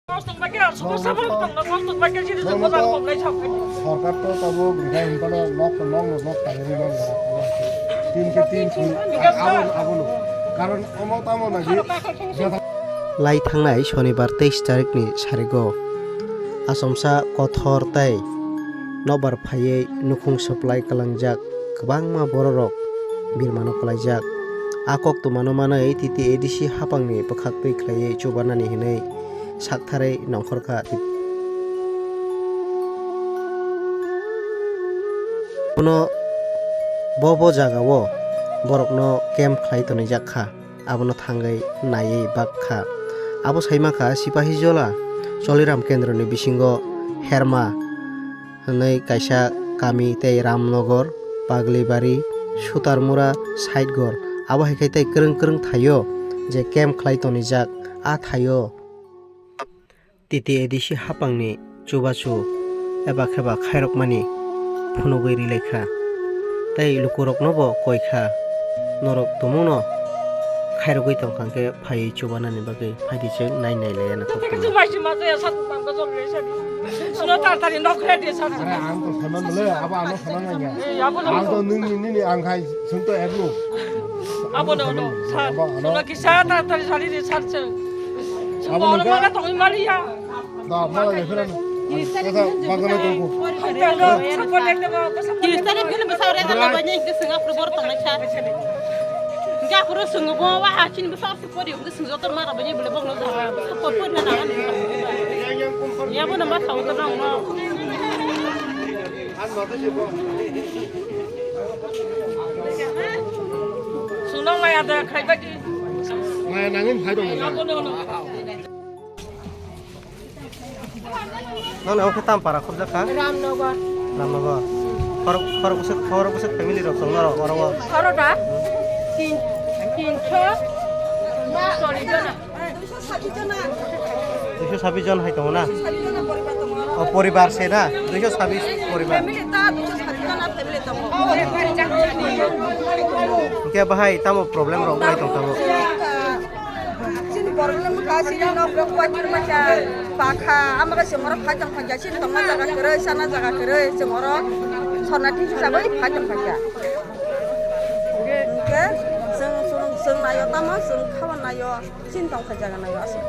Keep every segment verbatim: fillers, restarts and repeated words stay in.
Kosong bai khe, sobo sabo tongno kosong bai khe, sini Nono sobo to kok lai sok. Sorkar to tabuk rihai hinphano nok to nok no nok tangwi man jora. Tin ke tin tin. Abono, abono. Karon omo tamo na di. Lai thangnai Shonibar teis tarikni sarigo Achomsa kothor tei nokbar phaiwi nukhung supply kalangjak kwbangma bororok birmano kwlaijak. A koktwmano manwi T T A D C haphangni bwkhaktwi khlaiwi chubanani hwnwi saktharwi nongkhorkha. Bono bo bo jagao borokno camp khlai tonijak kha, abono thangwi naiwi bak kha. Abo sai mankha Sipahijola Choliram kendroni bisingo Herma hwnwi kaisa kami tei Ramnogor, Paglibari, Sutarmura, Saitgor, abo hai khe tei kwrwng kwrwng thaio je camp khlai tonijak, a thaio T T A D C haphangni chubachu eba kheba khairokmani phunugwi rilai kha. Tei lukuroknobo koi kha, norok tumungno khairogwi tongkha hwnkhe phaiwi chubanani bagwi phaidi chwng nai nai laiya nathok tongma. Suno tar tari nok ready sar. Are ang to saman bole, abo ano saman nangya. Ang to nung ni ni ang khai sung to eklu. Abo no no sar. Suno kisa tar tari sari de sar chwng. Abo no mala tongwi maliya. Da mala de phela. Kisa bagana to ko. Kisa de phela basa ore da bani kisa sung apro bor tongmai sa. Ga apro sung bo wa ha chin basa. Podium ke sung joto ma rabani bole bokno jara. Por por na na. Ya bo na ma thaw to nang no. Sung nang maya da khai ba ki. Maya nangin khai dong. Ya bo no no. Nang nang khe tam para khobjak kha? Ramnagar. Ramnagar. Khorok, khorok bwswk, khorok bwswk family rok tong norok oro o? Khorok da? Tin, tinso chollish jona. Duiso sabbish jon hai tongo na? O poribar se na? Duiso sabbish poribar. Family ta duiso sabbish jona family tongo. Hwnkhe bahai tamo problem rok bai tong tamo? Chini problem kha, chini nok rok kuatir masa pakha, ama khe chwng oro phai tong kha, chini tongma jaga kwrwi, sana jaga kwrwi, chwng oro sorna thik hisabwi phai tong kha. Hwnkhe chwng, chwng, chwng naio tamo, chwng khaba naio, chini tong kha jaga naio aswk.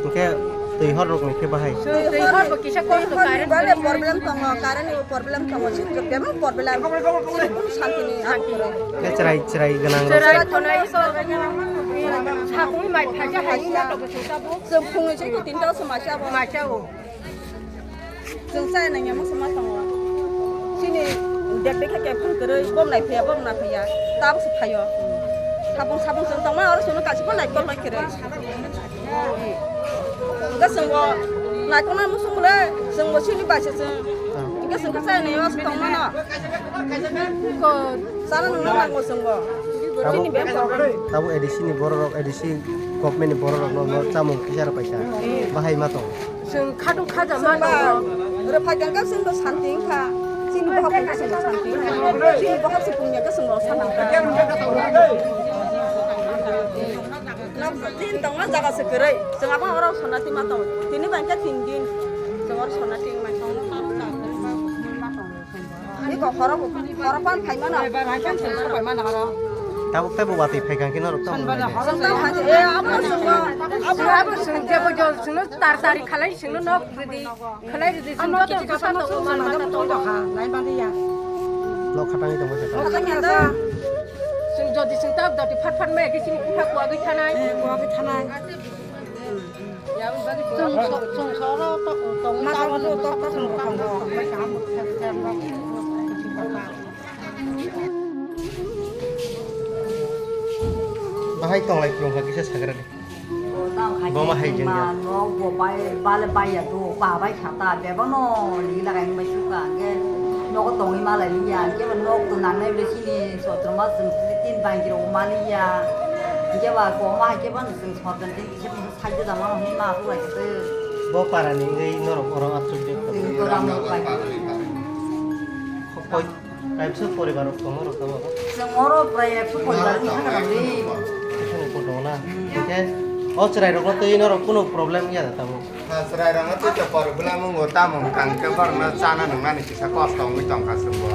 Hwnkhe twi hor rok ni khe bahai? Twi hor bo kisa kosto, current ni problem tongo, current ni problem tongo, chini bebak problem. Chini kunu santi ni abo kwrwi. Khe chwrai, chwrai gwnang rok. Chwrai thonai so, sakungni mai phaikha hai sina to bwswk tabuk. Chwng phungni soi ko tinta o se maisa abo. Maisa o. Chwng chaya nangya masa ma tongo. Chini dek dek khe phang kwrwi, bom nai phaiya, bom nai phaiya. Tabuk se phaio. Sabung sabung chwng tongma oro chwngno kaisa bo nai kol bai kwrwi. Hwnkhe chwngbo naikokna muchung le, chwngbo chini bai se chwng. Hwnkhe chwng khe chaya nangya masa tongmano. Chana nungna nango chwngbo. Chini beng problem. Tabuk A D C ni bororok, A D C government ni bororokno no chamung kisa rw paisa. Bahai ma tong. Chwng khadu khaja ma tongo. Rwphai khe chwngno santi wngkha. Chini bohok khe chwngno santi wngkha. Chini bohok se pungya khe chwngno santi wngkha. Nok tin tongma jaga se kwrwi. Chwng abo oro sona tima tong. Tini bai khe tin din. Chwng oro sona tin mai tong. Iko khorok, khorok pan phai mano. Tabuk tei bo watwi phai kha khe norok tamo. Chwng tamo hai, e, abo chwng, abo, abo chwng jebo jo chwngno tar tari khalai chwngno nok rwdi. Khalai rwdi chwng joto bwsa tongo mal mata tongo. Nok khatangwi tongma khe. Khatang ya da. Chwng jodi chwng tab doti phat phat maya khe chini kutha kuwagwi thanai. Eh, kuwagwi thanai. Chwng so-, chwng soro to-, tongwi ma tabok tabok to tok tok tok tok tok tok. Bahai tonglai phuru kha kisa sagra de. Bo ma hai jeng ya. Nok bo bai, bale bai ya do, ba bai kha ta, bebano li lagai ni bai suka, hingke nogo tongwi ma lai li ya, hingke bo nok to nangnai bole chini sotro ma chwng tin bangki rok ma li ya, hingke ba ko ma hai ke ban chwng sotro tin kisa Bo para ni wngwi norok oro aswk de. Twi to rang rok pai. Koi, kaisa poribar rok tongo rok tamo. Chwng oro prai ekso poribar ni thang rang di. Ekso ni photo na. Hingke O chwrairokno twi norok kunu problem wngya da tabuk? Ha, chwrairokno twi to problem wngo, tamo hwnkha hwnkhe borokno chana nwngnani kisa kosto wngwi tongkha chwngbo.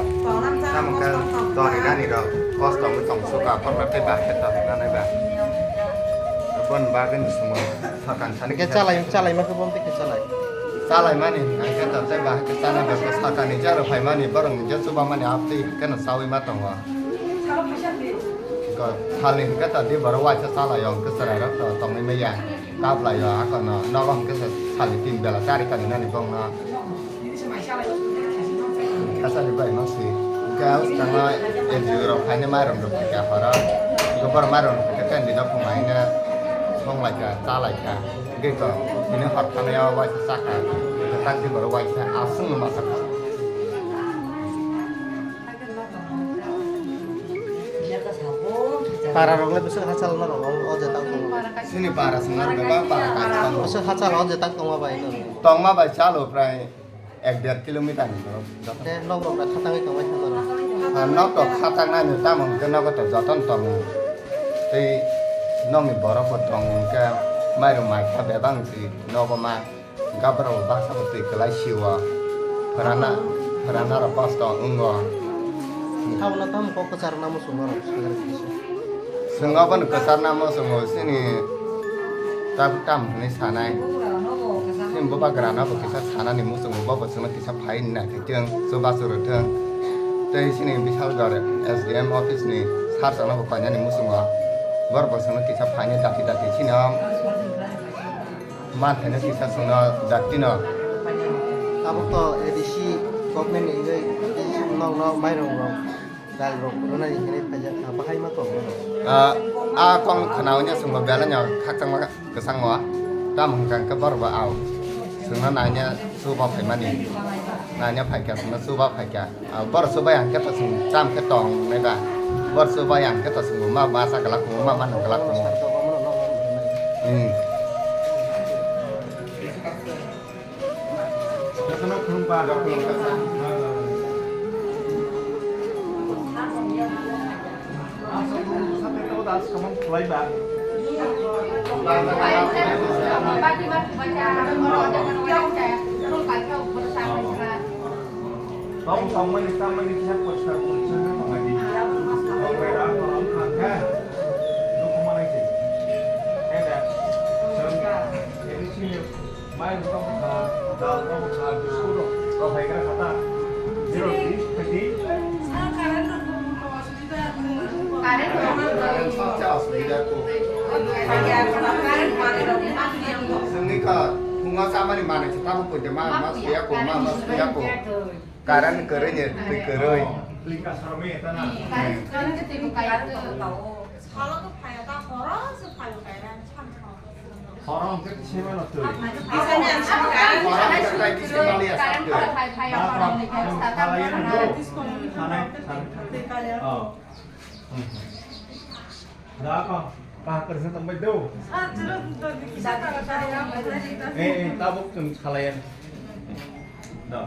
Tamo hwnkhe toninani rok kosto wngwi tong sukha, borokno tei bahai khe toninani ba. Boni bagwino chwngbo sakan sani Hwnkhe kisa chalai, chalaima khe bo tei khe chalai. Chalaimani hwnkhe to tei bahai khe chana ba sakani jaro phaimani borok hwnkhe chubamani aptwi hwnkhe no chaui ma tongo. Ko salni hwnkhe to di borok waisa chalaio hwnkhe chwrairok to tongwi manya. Kaplaio akono nogo hwnkhe se salni tin bela chari kaninani bongno. Kachari bai masi. Hwnkhe swkangno N G O rok phainai mairum rok phaikha horo. Hwnkhe borok mairum rok phaikha kendino phungaino songlaikha, chalaikha. Hwnkhe to bini hor thanaio waisa chakha. Hwnkhe tak di borok waisa aswkno ma sakha. Para rok le bwswk hachal no rok o je tang tongo. Sini para swngar bebak para kai tongo. Bwswk hachal o je tang tongma bai no. Tongma bai chalo prai ek der kilometer ni borok. Te nok rok da khatangwi tongbai thang rok. Ha, nok rok khatang nai no tamo hwnkhe nogo to joton tongo. Tei nokni borok bo tongo hwnkhe mairum mai kha bebak si nogo ma. Gabra bo baksa bo twi kwlai sio. Phwrana, phwrana rok kosto wngo. Thauna tamo kok kwchar namo chwng norok swngari kisa. Chwng obono kwchar namo chwngo chini tabuk tamo hwnwi sanai. Chini bubagra no bo kisa sanani muchungo bo bo chwngno kisa phai nai khe chwng chubachu rwthwng. Tei chini Bishalgarh S D M office ni sir chano bo painani muchungo. Borok bo chwngno kisa phainai dati dati chini o. Manthai no kisa chwngno jatino. Tabuk to A D C government ni wngwi nok no mairung rok dal rok rwnai hinwi phaijak kha, bahai ma tongo. Ah, a kong khwnaui no chwngbo belai no khakchangma kwchango. Tamo hwnkha hwnkhe borok bo ao chwngno naina chuba phaimani. Naina phaikha chwngno chuba phaikha. Ah, borok chubai ang khe to chwng cham khe tong nai ba. Borok chubai ang khe to chwng ma ma sa glak ma ma nang glak. Hmm. Tong tongmani tamani kisa poriskar porichoi wngwi tongnaidi. Tongbai rang tong wngkha khe nukhung manai se. Khe da, chwng A D C ni mai rok tong kha, dal tong kha, biskut rok, rok hai kha da. Zero di, thirty. Chwngni kha, phungo chamani manwi se tabuk poito ma, ma suya ko, ma, ma suya ko. Current kwrwi ni twi kwrwi. Current kwrwi ni twi kwrwi. Salo to phaiya ta, horo se phaiyo, kairan chan chan. Horo hwnkhe kisa mano twi. Horo hwnkhe twi kisa mano ya sa twi. Current phai phaiya, horo hwnkhe sata. Sanai, sanai. Oh. Da ko, pa kerja tong bai do. Eh, eh, tabuk tun salayan. Da.